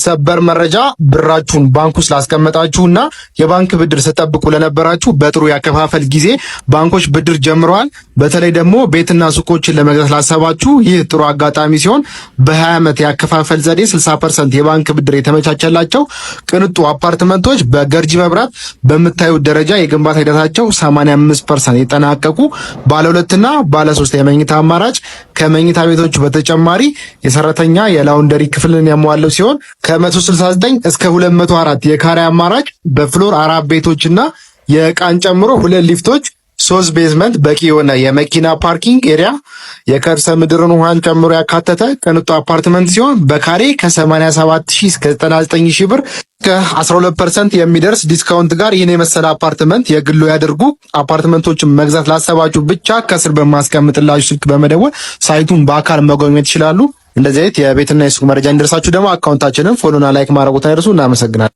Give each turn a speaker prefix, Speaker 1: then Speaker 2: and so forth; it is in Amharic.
Speaker 1: ሰበር መረጃ! ብራችሁን ባንክ ውስጥ ላስቀመጣችሁና የባንክ ብድር ስትጠብቁ ለነበራችሁ በጥሩ ያከፋፈል ጊዜ ባንኮች ብድር ጀምረዋል። በተለይ ደግሞ ቤትና ሱቆችን ለመግዛት ላሰባችሁ ይህ ጥሩ አጋጣሚ ሲሆን፣ በ20 ዓመት ያከፋፈል ዘዴ 60% የባንክ ብድር የተመቻቸላቸው ቅንጡ አፓርትመንቶች በገርጂ መብራት በምታዩት ደረጃ የግንባታ ሂደታቸው 85% የተጠናቀቁ ባለ ሁለትና ባለ ሶስት የመኝታ አማራጭ፣ ከመኝታ ቤቶቹ በተጨማሪ የሰራተኛ የ laundry ክፍልን ያሟላው ሲሆን፣ ከ169 እስከ 204 የካሬ አማራጭ በ floor አራት ቤቶችና የዕቃን ጨምሮ ሁለት ሊፍቶች፣ ሶስት basement፣ በቂ የሆነ የመኪና parking area፣ የከርሰ ምድርን ውሃን ጨምሮ ያካተተ ቅንጡ አፓርትመንት ሲሆን፣ በካሬ ከ87 ሺህ እስከ 99 ሺህ ብር ከ12% የሚደርስ discount ጋር ይህን የመሰለ አፓርትመንት የግሎ ያድርጉ። አፓርትመንቶችን መግዛት ላሰባችሁ ብቻ ከስር በማስቀምጥላችሁ ስልክ በመደወል site ኡን በአካል መጎብኘት ይችላሉ። እንደዚህ አይነት የቤትና የሱቅ መረጃ እንዲደርሳችሁ ደግሞ account ኣችንን follow ና like ማድረጉን አይርሱ። እናመሰግናለን።